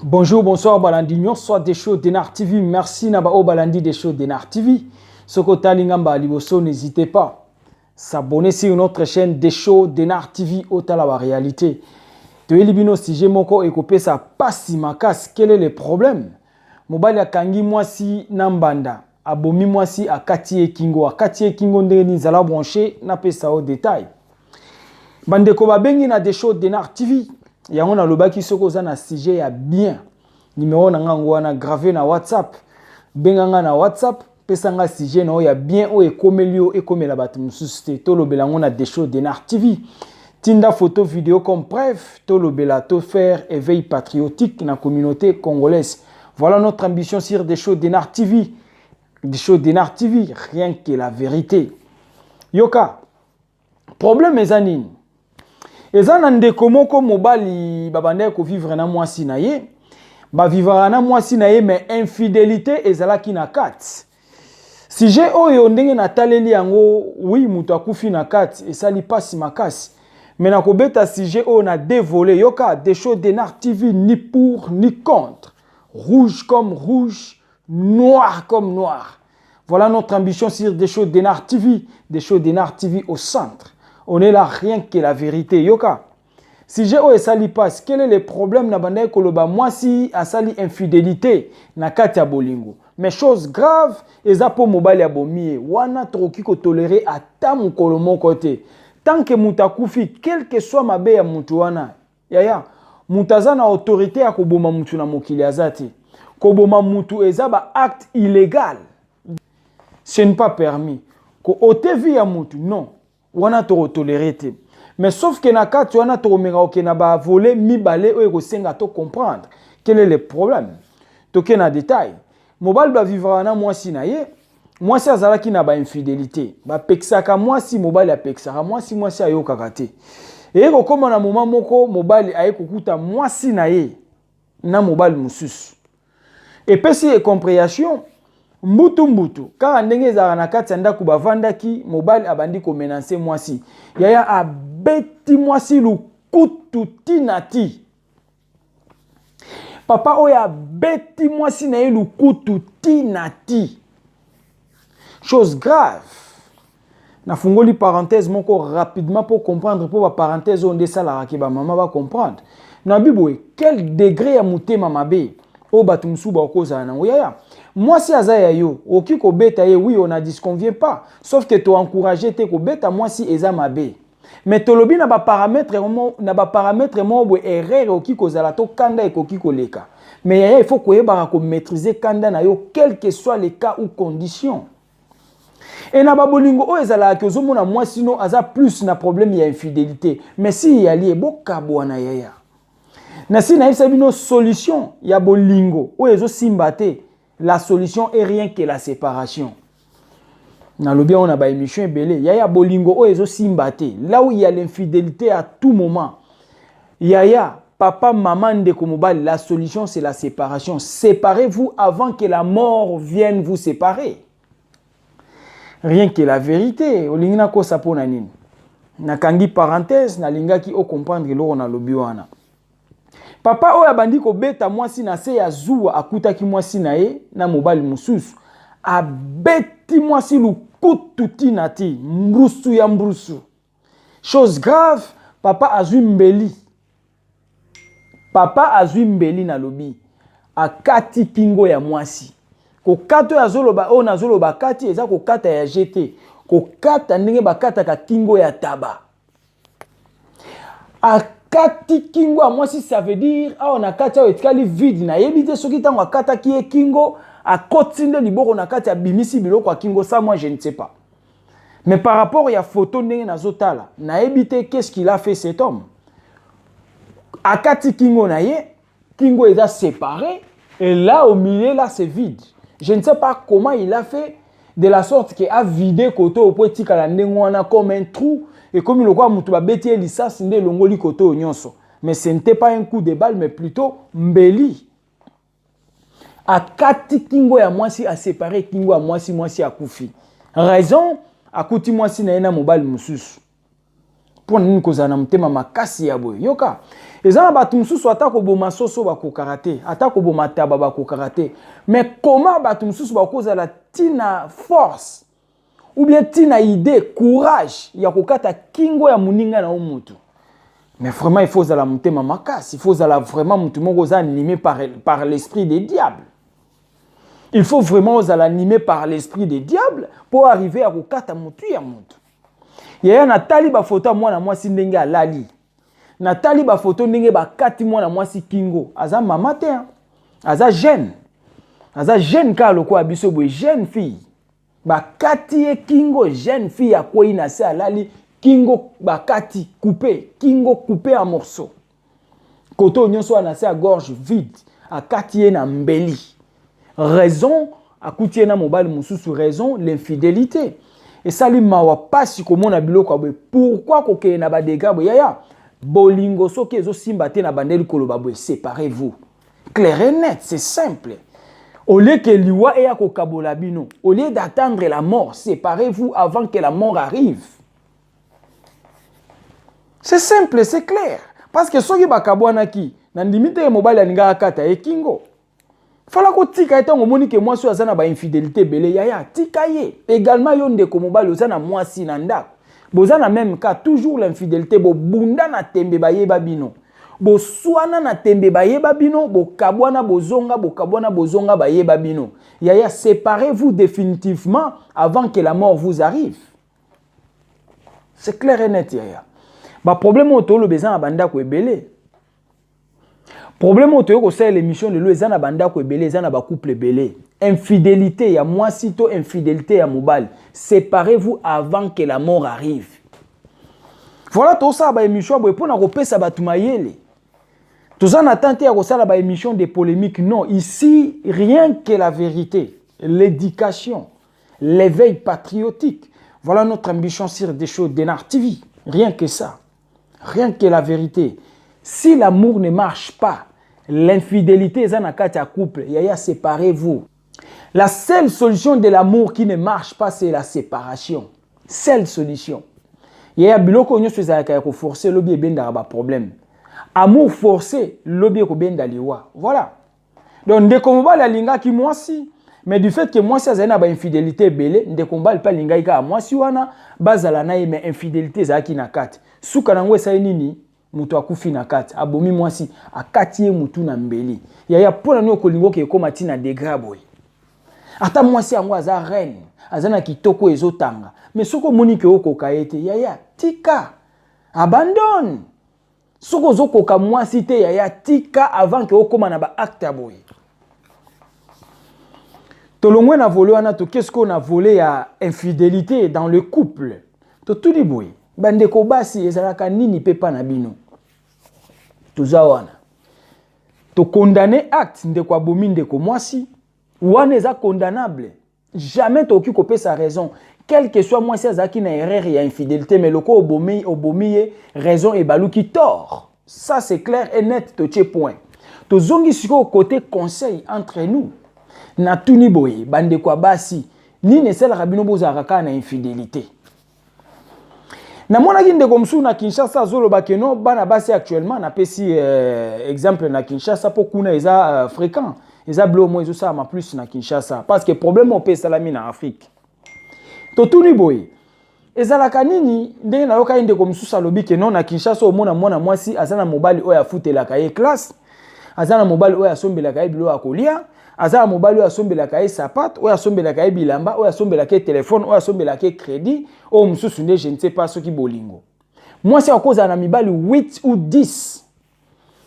Bonjour, bonsoir, balandi nyonso des shows Denar TV. Merci na ba oyo balandi des shows Denar TV. Soki otali ngamba liboso, n'hésitez pas s'abonner sur notre chaîne des shows Denar TV, otala ba réalité. Toyeli bino sujet moko ekopesa pasi makasi. Quel est le problème? Mobali akangi mwasi na mbanda, abomi mwasi, akati ye kingo. Akati ye kingo ndenge nini? Zala branché, napesa yo détail. Bandeko babengi na des shows Denar TV. Yango nalobaki, soki oza na sujet ya bien, numéro na nga yango wana grave na WhatsApp. Benga nga na WhatsApp, pesa nga sujet na oyo ya bien, oyo ekomeli yo, ekomela bato mosusu te. Tolobela yango na des shows Denar TV. Tinda photo, vidéo comme preuve. Tolobela, to faire éveil patriotique na communauté congolaise. Voilà notre ambition sur des shows Denar TV. Des shows Denar TV, rien que la vérité. Yoka, problème eza nini? Eza na ndeko moko mobali, babandaki kovivre na mwasi na ye, bavivaka na mwasi na ye, mais infidélité ezalaki na kati. Sujet oyo, ndenge nataleli yango, oui, moto akufi na kati, esali mpasi makasi, mais nakobeta sujet oyo na deux volets. Yoka, des shows Denar TV, ni pour ni contre, rouge comme rouge, noir comme noir. Voilà notre ambition sur des shows Denar TV. Des shows Denar TV au centre, on est là, rien que la vérité. Yoka, sujet oyo esali mpasi. Quel est le problème? Na bandaki koloba, mwasi asali infidélité na kati ya bolingo, mais chose grave eza mpo mobali abomi ye. Wana tokoki kotolérer ata mokolo moko te. Tant que moto akufi, quel que soit mabe ya motu wana, yaya, moto aza na autorité ya koboma motu na mokili aza te. Koboma mutu eza baacte illégal, ce n'est pas permis. Koôter vie ya mutu, non, wana tokotolérer te. Mais sauf que na kati wana, tokomeka kokende na bavolets mibale oyo ekosenga to comprendre quel est le problème. Toke na détail. Mobali bavivraka na mwasi na ye. Mwasi azalaki na bainfidélité. Bapekisaka mwasi, mobali apekisaka mwasi, mwasi ayokaka te. Eye kokóma na moment moko, mobali aye kokuta mwasi na ye na mobali mosusu. Epesi incompréhension, mbutu mbutu kaka ndenge ezalaka na kati ya ndako bavandaki. Mobali abandi komenacer mwasi. Yaya, abeti mwasi lukutu ntina ti. Papa oyo abeti mwasi na ye lukutu ntina ti. Chose grave, nafungoli parenthèse moko rapidement pour comprendre, mpo baparenthèse oyo nde esalaka ke bamama bacomprendre. Nabi boye, quel degré ya motema mabe oyo bato mosusu bakozala nango? Yaya, mwasi aza ya yo, okoki kobeta ye, oui, on n'en disconvient pas, sauf que toencourage te kobeta mwasi, eza mabe. Mais tolobi na baparamètre moko boye, erreur ekoki kozala to kanda ekoki koleka. Mais yaya, il faut koyebaka komaîtriser kanda na yo, quel que soit le cas ou condition. E na babolingo oyo ezalaka, ozomona mwasi no aza plus na problème ya infidélité, mais si eyali ebokabwana, yaya, na si nayebisa bino solution ya bolingo oyo ezosimba te, la solution est rien que la séparation. Nalobi yango na baémission ebele. Yaya, bolingo oyo ezosimba te, là où il y a l'infidélité à tout moment, yaya, papa, mama, ndeko mobali, la solution, c'est la séparation. Séparez-vous avant que la mort vienne vous séparer. Rien que la vérité. Olingi nakosa mpo na nini? Nakangi parenthèse, nalingaki ocomprendre eloko nalobi wana. Papa oyo abandi kobeta mwasi na se ya zuwa, akutaki mwasi na ye na mobali mosusu. Abeti mwasi lukutu ntina ti, mbrusu ya mbrusu. Chose grave, papa azwi mbeli, papa azwi mbeli, nalobi akati kingo ya mwasi. Kokata oyo azoloba, oyo nazoloba kati, eza kokata ya jete, kokata ndenge bakataka kingo ya taba. Akati kingo ya mwasi, ça veut dire awa na kati awa etikali vide. Nayebi te soki ntango akataki ye kingo, akoti nde liboko na kati, abimisi biloko ya kingo. Ça, moi, je ne sais pas, mais par rapport ya photo ndenge nazotala, nayebi te qu'est-ce qu'il a fait, cet homme. Akati kingo na ye, kingo eza séparé et là, au milieu là, c'est vide. Je ne sais pas comment il a fait de la sorte que a vidé côté oyo po etikala ndenge wana comme un trou. Ekomi lokola moto babeti ye lisasi nde elongoli côté oyo nyonso. Mais ce n'était pas un coup de balle, mais plutôt mbeli. Akati kingo ya mwasi, aséparé kingo ya mwasi, mwasi akufi. Raison, akuti mwasi na ye na mobali mosusu. Mpo na nini kozala na motema makasi ya boye? Yoka, eza na bato mosusu ata koboma soso bakokaka te, ata koboma taba bakokaka te. Mais comment bato mosusu bakozala ntina force ou bien ntina idée, courage ya kokata kingo ya moninga na yo mutu? Mais vraiment, il faut ozala motema makasi, il faut ozala vraiment mutu moko oza animé par l'esprit des diables. Il faut vraiment ozala animé par l'esprit des diables mpo arriver ya kokata motu ya motu. Yaya, natali bafoto ya mwana mwasi ndenge alali, natali bafoto ndenge bakati mwana mwasi kingo. Aza mama te, aza jeune, aza jeune kaka lokola biso boye, jeune fille. Bakati ye kingo, jeune fille akwei na se, alali, kingo bakati, coupe kingo, coupe en morceau, kote oyo nyonso wana na se ya gorge vide. Akati ye na mbeli. Raison, akuti ye na mobali mosusu. Raison, l'infidélité. Esali mawa, pasi komona biloko ya boye. Pourquoi kokende na badégâts boye, yaya? Bolingo soki ezosimba te, na bandeli koloba boye, séparez-vous, clair et net, c'est simple. Au lieu que liwa eya kokabola bino, au lieu d'attendre la mort, séparez-vous avant que la mort arrive. C'est simple, c'est clair. Parce que soki bakabwanaki, na ndimi te mobali alingaka akata ye kingo. Fala kotika ye. Ntango omoni ke mwasi oyo aza na bainfidélité ebele, yaya, tika ye. Également yo, ndeko mobali, oza na mwasi na ndako, boza na même cas, toujours l'infidélité. Bobunda na tembe, bayeba bino. Boswana na tembe, bayeba bino. Bokabwana, bozonga, bokabwana, bozonga, bayeba bino. Yaya, séparez-vous définitivement avant que la mort vous arrive. C'est clair et net, yaya. Baproblème oyo toloba eza na bandako ebele. Problème oyo toyei kosalela émission lelo eza na bandako ebele, eza na bacouple ebele. Infidélité ya mwasi to infidélité ya mobali, séparez-vous avant que la mort arrive. Voilà, tosala baémission boye mpona kopesa bato mayele. Toza na temps te ya kosala baémission de polémique, non. Ici, rien que la vérité, l'éducation, l'éveil patriotique, voilà notre ambition sur des choses Denar TV. Rien que ça, rien que la vérité. Si l'amour ne marche pas, l'infidélité eza na kati ya couple, yaya, séparez-vous. La seule solution de l'amour qui ne marche pas, c'est la séparation, seule solution, yaya. Biloko nyonso ezalaka ya koforcer, lobi ebendaka baproblème. Amour forcé, lobi ekobenda liwa. Voilà. Donc ndeko mobali alingaki mwasi, mais du fait que mwasi azali na bainfidélité ebele, ndeko mobali mpe alingaki kaka mwasi wana bazala na ye, mais infidélité ezalaki na kati. Suka nango esali nini? Moto akufi na kati, abomi mwasi, akati ye mutu na mbeli. Yaya, mpo na nini okolinga oke ekóma ntina degré boye? Ata mwasi yango aza reine, aza na kitoko ezotanga, mais soki omoni ke okoka ye te, yaya, tika, abandonne. Soki ozokoka mwasi te, yaya, tika avant ke okóma na baacte ya boye. Tolongwe na volet wana, toke sikoyo na volet ya infidélité dans le couple. Totuni boye: bandeko basi, ezalaka nini mpe mpa na bino? Toza wana, tokondamner acte ndeko abomi ndeko mwasi wana, eza condamnable. Jamais tokoki kopesa raison, quel que soit mwasi azalaki na erreur ya infidélité, mais loko obomi, obomi ye, raison ebaluki tort. Ça, c'est clair et net, totie point. Tozongi sikoyo côté conseil entre nous. Natuni boye: bandeko ya basi, nini esalaka bino bozalaka kaka na infidélité? Namonaki ndeko mosusu na Kinshasa azoloba ke no, bana basi actuellement, napesi exemple na Kinshasa mpo kuna eza fréquent, eza biloko moko ezosalama plus na Kinshasa, parce que problème oyo mpe esalami na Afrique. Totuni boye: ezalaka nini? Ndenge nayokaki ndeko mosusu alobi ke non, na Kinshasa omona mwana mwasi aza na mobali oyo afutelaka ye classe, aza na mobali oyo asombelaka ye biloko ya kolia, aza na mobali oyo asombelaka ye sapato, oyo asombelaka ye bilamba, oyo asombelaka ye telefone, oyo asombelaka ye crédit, oyo mosusu nde je ne sais pas soki bolingo. Mwasi akozala na mibali 8 ou 10.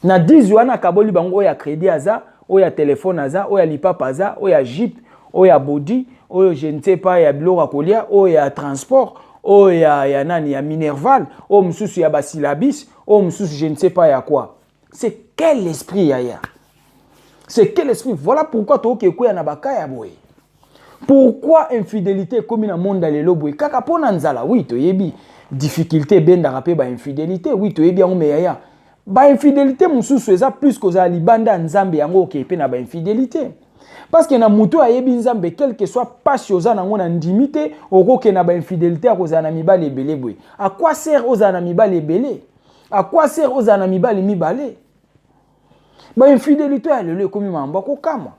Na 10 wana akaboli bango: oyo ya crédit aza, oyo ya telefone aza, oyo ya lipapa aza, oyo ya jupe, oyo ya body, oyo je ne sais pas ya biloko ya kolia, oyo ya transport, oyo ya nani, ya minerval, oyo mosusu ya basyllabus, oyo mosusu je ne sais pas ya quoi. C'est quel esprit, yaya? C'est quel esprit? Voilà pourquoi tokoki ekweya na baka ya boye. Pourquoi infidélité ekomi na monde ya lelo boye? Kaka mpo na nzala. Oui, toyebi difficulté ebendaka mpe bainfidélité, oui, toyebi yango. Mais yaya, bainfidélité mosusu eza plus kozala libanda ya Nzambe, yango okei mpe na bainfidélité. Parce que na moto ayebi Nzambe, quel que soit pasi oza nango, na ndimi te okokende na bainfidélité ya kozala na mibali ebele boye. À quoi sert ozala na mibali ebele? À quoi sert ozala na mibali mibale? Bainfidélité ya lelo ekomi makambo akokamwa.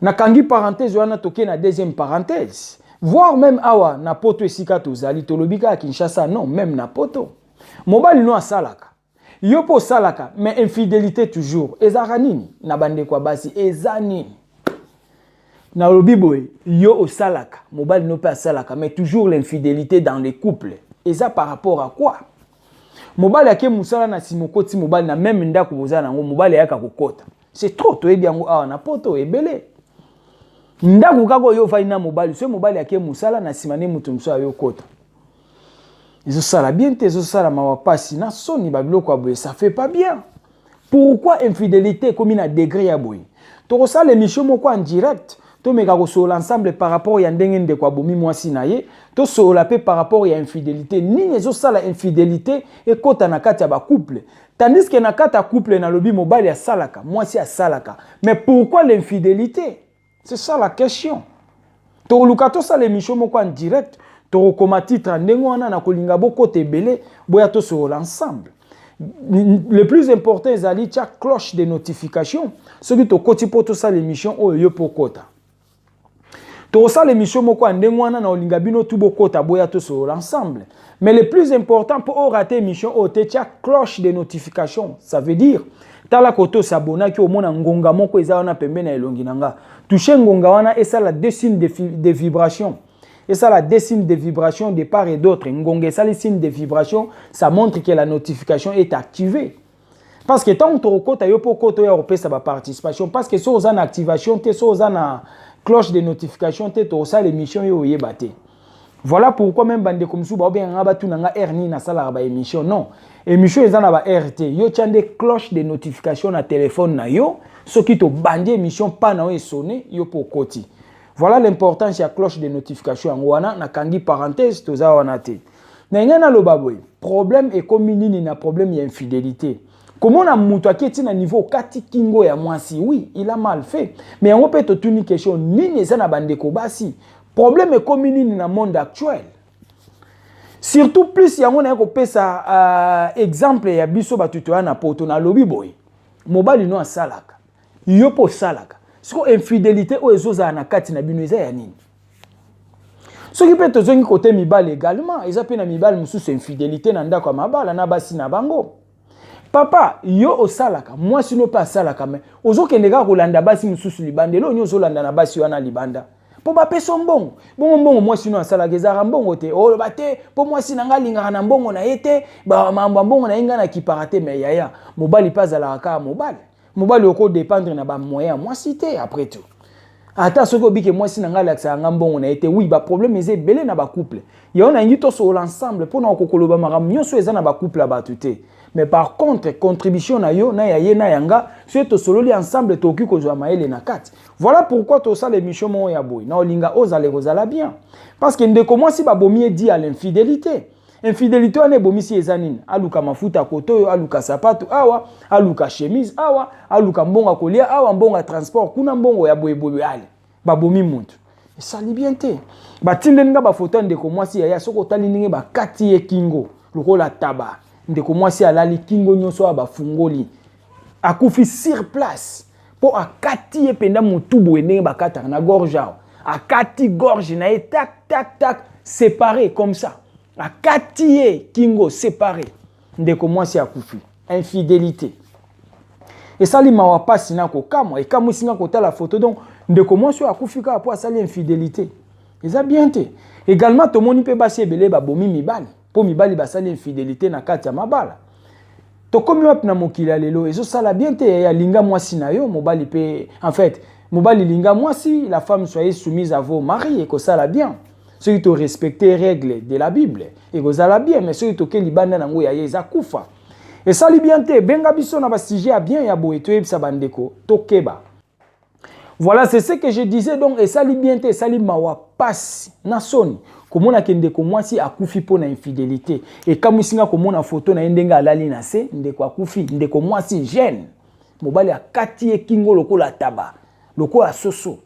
Nakangi parenthèse wana, toke na deuxième parenthèse. Voire même awa na Poto, esika tozali, tolobi kaka Kinshasa, non, même na Poto, mobali no asalaka, yo mpo osalaka, mais infidélité toujours. Ezalaka nini na bandeko ya basi? Eza nini? Nalobi boye, yo osalaka, mobali no mpe asalaka, mais toujours l'infidélité dans les couples. Eza par rapport à quoi? Mobali ake mosala, na nsima okoti mobali na même ndako boza nango, mobali ayaka kokota. C'est trop, toyebi yango awa na Poto ebele. Ndako kaka oyo ofandi na mobali, soki mobali ake mosala, na nsima nde moto mosusu ayo okota. Ezosala bien te, ezosala mawa, pasi na soni. Babiloko ya boye, ça fait pas bien. Pourquoi infidélité ekomi na degré ya boye? Tokosala émission moko en direct, tomeka kosolola ensemble par rapport ya ndenge ndeko abomi mwasi na ye. Tosolola mpe par rapport ya infidélité, nini ezosala infidélité ekɔta na kati ya bacouple, tandis que na kati ya couple, nalobi, mobali asalaka, mwasi asalaka, mais pourquoi l'infidélité? C'est ça la question. Tokoluka tosala émission moko en direct, tokokoma titre ndenge wana. Na kolinga bokota ebele, boya tosolola ensemble. Le plus important ezali tia cloche de notification. Soki tokoti mpo tosala émission oyo, yo mpo okota. Tokosala émission moko ya ndenge wana, na olinga bino tu bokota, boya tosolola ensemble. Mais le plus important, mpo orater émission oyo te, tia cloche de notification. Ça veut dire, tala kote osabonaki, omona ngonga moko eza wana pembeni na elongi na nga. Touche ngonga wana, esala deux signes de vibration, esala deux signes de vibration de part et d'autre. Ngonga esali signe de vibration, ça montre que la notification est activée, parce que ntango tokokota, yo mpo okota, oyo kopesa baparticipation, parce que so oza na activation te, so oza na cloche de notification te, tokosala émission, yo oyeba te. Voilà pourquoi même bandeko mosusu baobenganga, batuna nga heure nini nasalaka baémission. Non, émission eza na baheure te. Yo tia nde cloche de notification na telefone na yo. Soki tobandi émission, pa na yo esone, yo mpo okoti. Voilà l'importance ya cloche de notification. Yango wana nakangi parenthèse, toza wana te. Na ngai naloba boye, problème ekomi nini na problème ya infidélité? Komona moto aketi na niveau okati kingo ya mwasi, oui, il a mal fait, mais yango mpe totuni question: nini eza na bandeko basi? Problème ekomi nini na monde actuel? Surtout plus yango naye kopesa exemple ya biso bato toya na Poto. Nalobi boye, mobali no asalaka, yo mpo osalaka, siko infidélité oyo ezozala na kati na bino eza ya nini? Soki mpe tozongi kote mibali également, eza mpe na mibali mosusu infidélité na ndako ya mabala na basi na bango. Papa, yo osalaka, mwasi no mpe asalaka, mais ozokende kaka kolanda basi mosusu libanda. Eloko nini ozolanda na basi wana libanda? Mpo bapesa mbongo. Bongo mbongo mwasi no asalaka ezalaka mbongo te? Oloba te mpo mwasi na ngai alingaka na mbongo na ye te, makambo ya mbongo na ye ngai nakipaka te. Mais yaya, mobali mpe azalaka kaka mobali. Mobali okodépendre na bamoyen ya mwasi te. Après tout, ata soki obike mwasi na ngai alakisaka nga mbongo na ye te, oui, baproblème eza ebele na bacouple. Yango nalingi tosolola ensemble mpona kokoloba makambo nyonso eza na bacouple ya bato te. Mais par contre, contribution na yo na ya ye na yanga, soki tosololi ensemble, tokoki kozwa mayele na kati. Voilà pourquoi tosala émission moko ya boye. Na olinga ozala, kozala bien, parce que ndeko mwasi babomi ye dû à l'infidélité. Infidélité wana ebomisi eza nini? Aluka mafuta kote oyo, aluka sapato awa, aluka chemise awa, aluka mbongo ya kolia awa, mbongo ya transport kuna, mbongo ya boyeboye. Ale babomi mutu, esali bien te. Batindeli nga bafoto ya ndeko mwasi. Yaya, soki otali ndenge bakati ye kingo lokola taba, ndeko mwasi alali kingo nyonso oyo bafungoli, akufi sur place, mpo akati ye mpenza motu boye ndenge bakataka na gorge awa. Akati gorge na ye, tak tak tak, séparé comme ça, akati ye kingo séparé, ndeko mwasi akufi. Infidélité esali mawa, pasi na kokamwa. Ekamwisi nga kotala foto. Donc ndeko mwasi oyo akufi kaka mpo asali infidélité. Eza bien te. Également tomoni mpe basi ebele babomi mibali mpo mibali basali infidélité na kati ya mabala. Tokomi wapi na mokili ya lelo? Ezosala bien te. Alinga mwasi na yo, mobali mpe, en fait mobali linga mwasi, la femme, soyez soumise à vos maris. Ekosala bien soki torespecte règle de la Bible, ekozala bien. Mais soki toke libanda nango, ya ye eza kufa. Esali bien te. Benga biso na basujet ya bien ya boye, toyebisa bandeko tokeba. Voilà, c'est ce que je disais. Donc esali bien te, esali mawa, pasi na soni komona ke ndeko mwasi akufi mpo na infidélité. Ekamwisi nga komona foto na ye ndenge alali na se. Ndeko akufi, ndeko mwasi jeune, mobali akati ye kingo lokola taba. Lokola soso.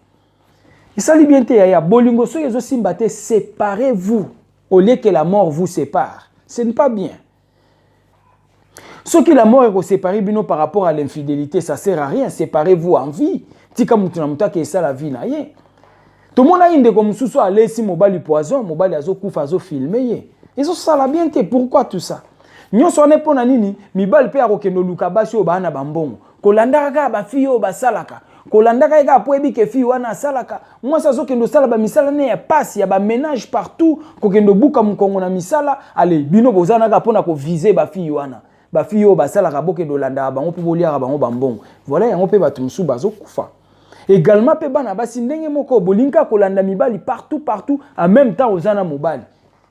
Esali bien te yaya, bolingo soki ezosimba te, séparez-vous au lieu que la mort vous sépare. Ce n'est pas bien. Soki la mort ekosépare bino par rapport à l'infidélité, ça sert à rien. Séparez-vous en vie. Tika mutu na mutu ake esala vie na ye. Tomonaki ndeko mosusu alesi mobali poison, mobali azokufa, azofilme ye. Ezosala bien te. Pourquoi tout ça? Nyonso wana mpo na nini? Mibali mpe akokende oluka basi oyo baa na bambongo, kolandaka kaka bafille oyo basalaka, kolandaka ye kaka mpo yebi ke fille wana asalaka. Mwasi azokende osala bamisala ne ya pasi, ya baménage partout, kokende obuka mokongo na misala. Ale bino boza naka mpona koviser bafille wana, bafille oyo basalaka, bokende olandaka bango mpo boliaka bango bambongo. Voilà, yango mpe bato mosusu bazokufa. Également mpe bana basi ndenge moko, bolingi kaka kolanda mibali partout partout, en même temps oza na mobali.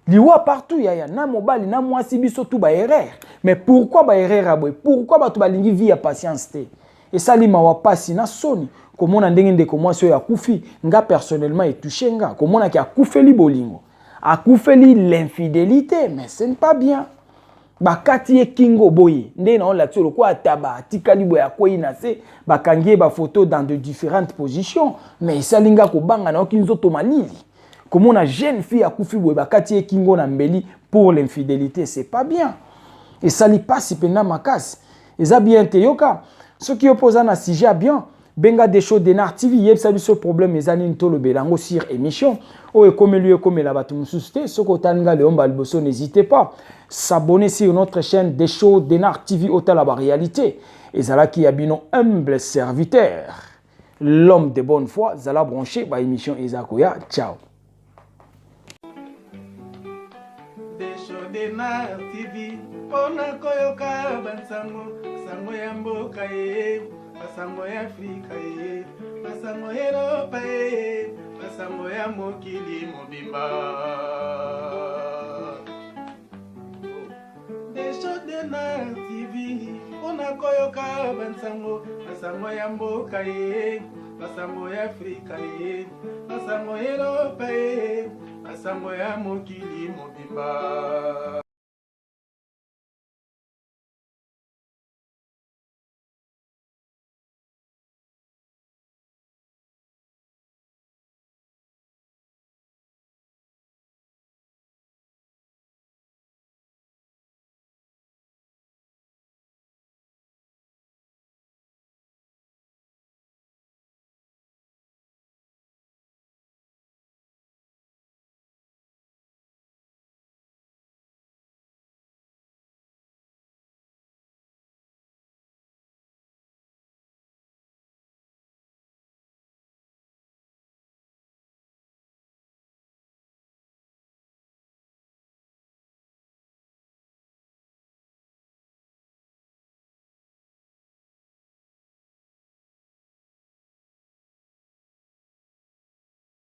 Liwa partout yaya, na mobali na mwasi, biso tu baerreur. Mais pourquoi baerreur ya boye? Pourquoi bato balingi vie ya patience te? Esali mawa, pasi na soni komona ndenge ndeko mwasi oyo akufi. Nga personnellement etouche nga komonaki akufeli bolingo, akufeli l'infidélité. Mais ce n'est pas bien. Bakati ye kingo boye nde na olakisi lokola ataba, atikali boye, akwei na se, bakangi ye bafoto dans de différentes positions. Mais esali nga kobanga, nayoki nzoto malili komona jeune fille akufi boye, bakati ye kingo na mbeli pour l'infidélité. C'est pas bien. Esali pasi mpenza makasi, eza bien te. Yoka, soki yo mpo oza na sujet ya bien, benga Desho Denar TV, yebisa biso problème eza nini, tolobela yango sur émission oyo. Ekomeli yo, ekomela bato mosusu te. Soki otali nga leomba liboso, n'hésitez pas s'abonner sur notre chaîne Desho Denar TV, otala baréalité. Ezalaki ya bino humble serviteur, l'homme de bonne foi. Zala branché, baémission eza koya. Ciao. Desho Denar TV, mpona koyoka bansango, sango ya mboka ye, basango ya Afrika ye, basango ya Eropa ye, basango ya mokili mobimba. Desho Denar TV, mpona koyoka bansango, basango ya mboka ye, basango ya Afrika ye, basango ya Eropa ye, basango ya mokili mobimba.